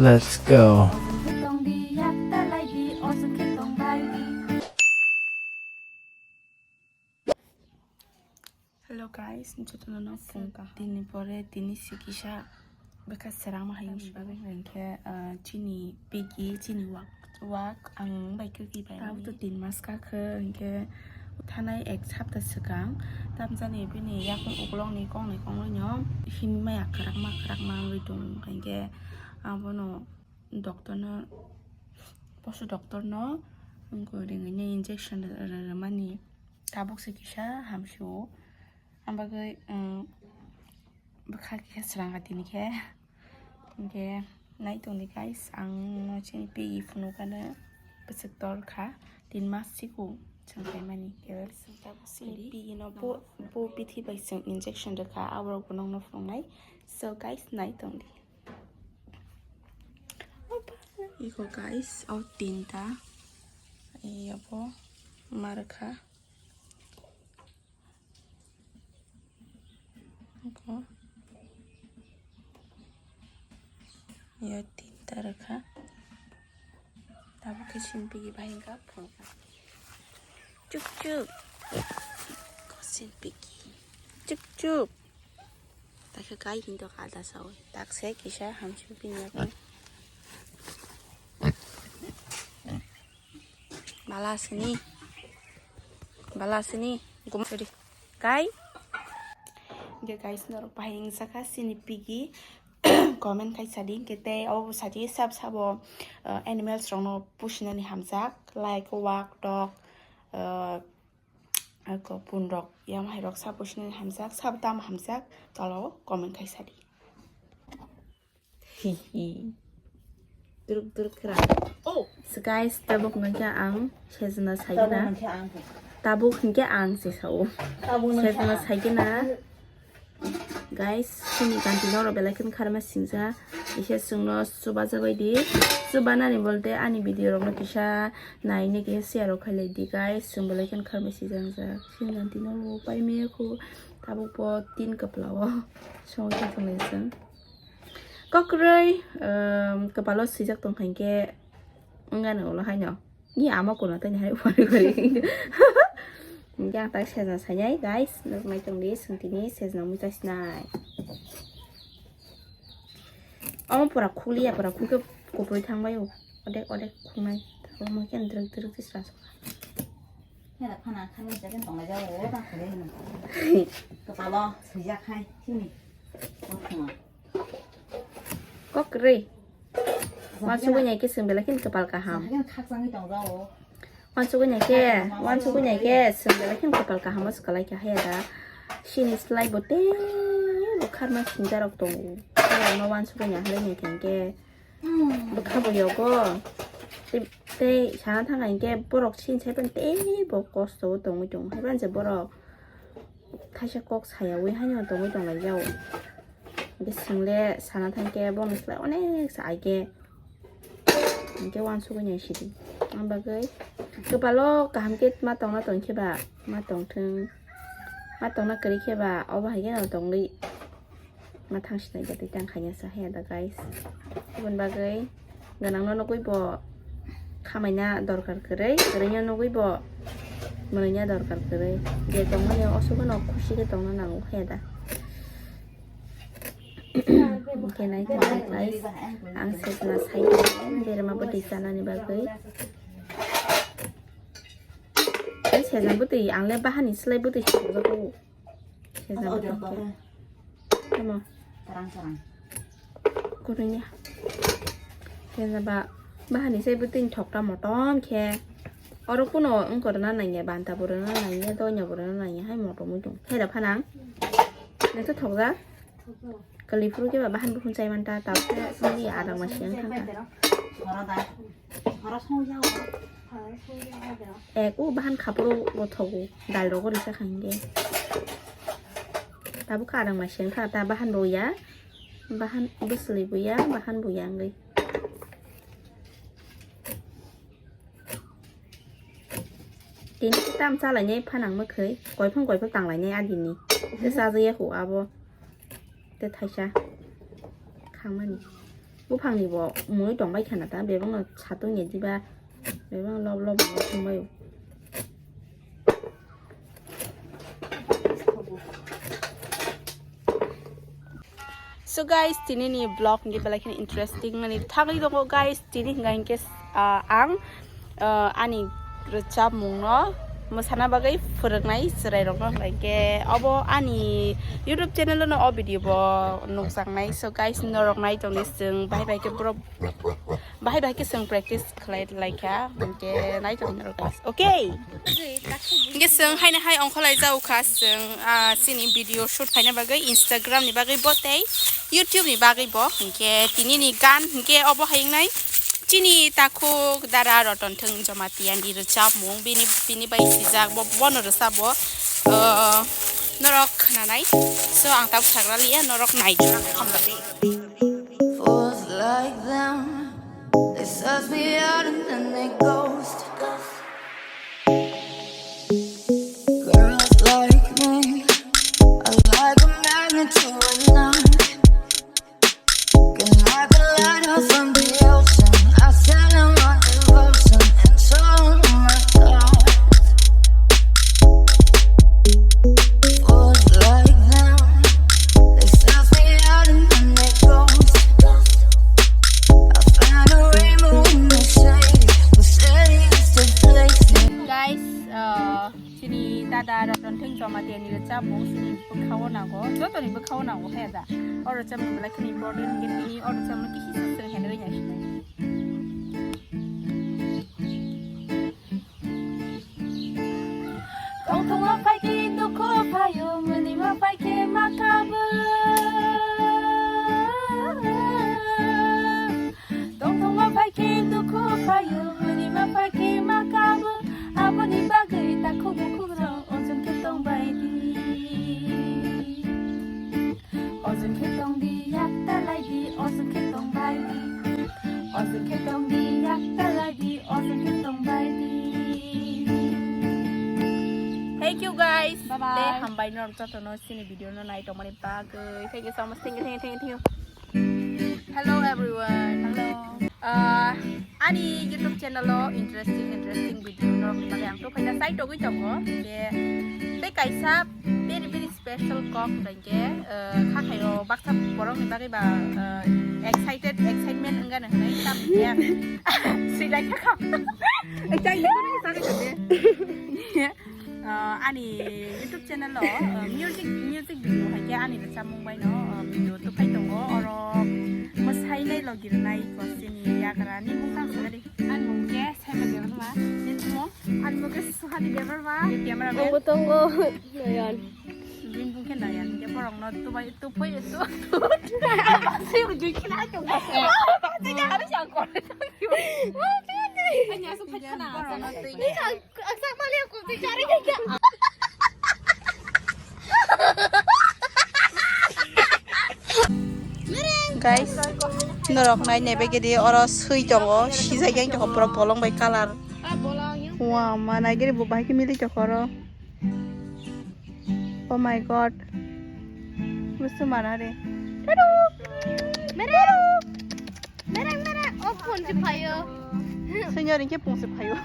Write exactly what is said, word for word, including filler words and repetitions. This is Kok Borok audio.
Let's go. Hello guys, jotono no phone ka. Tini pore tini sikisa bwkha srangma hai wngsi bagwi hwnkhe, ah, chini piggy, chini wak, wak ang bai kwrwi bai. Tabuk to tin mas ka khe hwnkhe thanai ek sapta swkang tamjani bini yakung uklokni kongnwi kongnwino himwi maya kwrakma kwrakma wngwi tong hwnkhe abono doctor no, posu doctor no wngkha ringwi injection rwmani. Tabuk se kisa hamsio. Ang bagwi, um, bwkha khe srang tini khe. Hwnkhe nai tongdi guys, ang no chini piggy phunukano bwswk tor kha, tin mas siko chwng khaimani. Tabuk chini piggy no bo, bo bithi bai chwng injection rwkha, aborok bo nokno phunuknai. So guys, nai tongdi. Iko guys, o tinta. Iyo bo ma rwkha. Oko. Yo tinta rwkha. Tabuk khe chini piggy bahai wngkha phunukha. Chuk chuk. Ko chini piggy. Chuk chuk. Takhe kai hinto kada sawi. Takse kisa hamsio pinya ko. Bala sini. Bala sini. Gum suri. Kai. Ge guys, norok bahai wngsa kha chini piggy. Comment khai sadi, hwnkhe tei abo sadi sab sabo, uh, animals rokno pusinani hamjak, like wak tok, uh, ako pun rok, yam hai rok sab pusinani hamjak, sab tam hamjak, tolo comment khai sadi. Hihi. Duruk duruk khera. Oh, so guys, tabuk nangkhe ang sejna saigena. Tabuk nangkhe ang. Tabuk hwnkhe ang se sao. Tabuk nangkhe sejna ang. Saigena. Guys, chini kanti norok belai kheno kharma singja. Ise chwngno chubajabai di. Chubanani bolte ani video rokno kisa naini kisa share rok khailai di guys. Chwng belai kheno kharma singja. Chini kanti norok pai maya khu tabuk bo tin kwplao. Songwi tonglaising. Kokrwi, um, kwpalo swijak tongkha hinkhe wngano ulo haino. Ni ama kono tani hai wari wari. Hinkhe ang tak sejna sainai, guys, nuknai tongdi, swng tini sejna mui chasinai. Omo pura khuliya, pura khulkhe kuprwi thangbai o. Odek, odek khungnai. Omo khe drwk drwk tisra sokha. Hera phana khani jagan tonglai jao, o ta khule hino. Kwpalo swijak hai, sini. O khunga. Kok kwrwi. Uansugwi nai khe chwng belai kheno kwpal kaham. Uansugwi nai khe, uansugwi nai khe chwng belai kheno kwpal kaham o swkalaikha haya da. Chini slai bo tei bo kharma singjarok tongo. Borokno uansugwi nai halai nai khe hinkhe bwkha bo yogo. Tei, tei sana thangkha hinkhe borok chini sai phano tei bo kosto o tongwi tongo. Haiphano je borok thaisa kok sayawi haino tongwi tonglaijao. Hinkhe chwng le sana thangkhe bono slai onek sa ai khe. Hinkhe uansugwi nai sidi. Ang bagwi kwpalo kaham khe ma tongna tongkhe ba ma tongthwng. Ma tongna kwrwi khe ba obo hai kheno tongwi ma thang sinai da tei tang khaina sa haya da guys. Aboni bagwi gwnangno nugwi bo khamaina dorkar kwrwi, kwrwino nugwi bo mwnwina dorkar kwrwi. Je tongmani o sugo no khusi khe tongna nango haya da. Hinkhe nai tongdi guys, ang sejna sai berma bwtwi chanani bagwi. Tei sejna bwtwi ang le bahani slai bwtwi sokjago. Sejna bwtwi hinkhe. Tamo. Kwrwini. Khe ba, bahani se bwtwini thokta motom khe. Oro kuno wngkor na nangya, banta bo rwna nangya, donya bo rwna nangya, hai motom wng tong. Khe da phanang. Naithothok ja. Kwlwi phuru khe ba bahan bukhun chai manta, tabuk khe mani adang masi wng thangkha. Ek o bahan khapuru bo thogo, dal rogo risa kha hinkhe. Tabuk kha adang masi wngkha, ta bahan bo ya, bahan bwswlwi bo ya, bahan bo ya wngwi. Tini tam chalainai phanang mwkhwi, koiphang koiphang tanglainai adini. Tei chajakya kho abo. Tei thaisa khangmani. Buphangni bo mui tongbai khana ta, bebakno satung ya diba, bebak lob lob bo thangbai. So guys, tini ni vlog ni belai kheno interesting mani thangwi tongo guys. Tini hwnka hinkhe, ah, ang, ah, ani rwchapmung no mwsana bagwi phwrwngnai chwrai rok no hwnka hinkhe obo ani YouTube channel no o video bo nukjaknai. So guys, norok nai tongdi, chwng bahai bai khe borok bahai bahai khe chwng practice khlai lai kha, hinkhe nai tong norok guys. Okay. Hinkhe chwng haino hai ongkholai jago kha chwng, ah, chini video shoot khaina bagwi, Instagram ni bagwi bo tei YouTube ni bagwi bo. Hinkhe tini ni gan hinkhe obo hai wngnai chini takhuk dara Roton Thwng Jamatia ni rwchapmung bini, bini bai sijak bo, bono rwchap bo, ah, norok khwnanai. So ang tabuk sagra liya, norok nai di, hambai. Fools like them, they suss me out and then they ghost. Girls like me are like a magnet to a knife. Can wipe a light off from the ocean. I send them my devotion and show 'em my thoughts. Fools like them, they suss me out and then they ghost. I find a rainbow in the shade, but say it's the place. Guys, uh, chini dada Roton Thwng Jamatia ni rwchapmung chini bwkhao nango, jotoni bwkhao nango khe da. O rwchapmung belai kheno important, hinkhe tini o rwchapmung kisi se chwng henwi nai sinai. Tongthokma phai khe dukhu phaio, mwnima phai khe ma kabo. Tongthokma phai khe dukhu phaio, mwnima phai khe ma kabo. Aboni bagwi takhuk bukhuk rok ojom khe tongbai di. Ojom khe tong di, yak ta lai di, ojom khe tong bai di. Ojom khe tong di, yak ta lai di, ojom khe tong bai di. Thank you guys. Bye bye. Tei hambai norok jotono chini video no nai tongmani bagwi. Thank you so much. Thank you, thank you, thank you, thank you. Hello everyone. Hello. Ah, ani YouTube channel o interesting, interesting video norokni bagwi ang tubuphaina chai togwi tongo. Hinkhe tei kaisa very, very special kok hwnkhe, ah, kha khaio baksa borokni bagwi ba, ah, excited, excitement wngano hwnwi tamo khe swilai kha kha. Excited wngwi sagwi tongde. Ah, ani YouTube channel o, ah, music, music video hai khe ani rwchapmung bai no, ah, video tubphai tongo. Oro mwsai nai logi rwnai ko chini yagra ni bumung tang sagadi. Ani mung khe Saima Debbarma. Nini bumung? Ani mung khe Suhani Debbarma. Camera man. Tongo Noyon. Bini bumung khe Noyon. Khe borok no tubai, tubai, tu, tu. Sini hari siang kore. Ani asuk phai khana. Borok no twi. Guys, norok nai nai bai khe di oro swi tongo, sijak yang tongo pura bolong bai colour. Wah, ma nai giri bo bahai khe mili tongo oro. Oh my God. Musu mana re. Mereng, mereng. Oh, phone se phaio. Senior ke phone se phaio.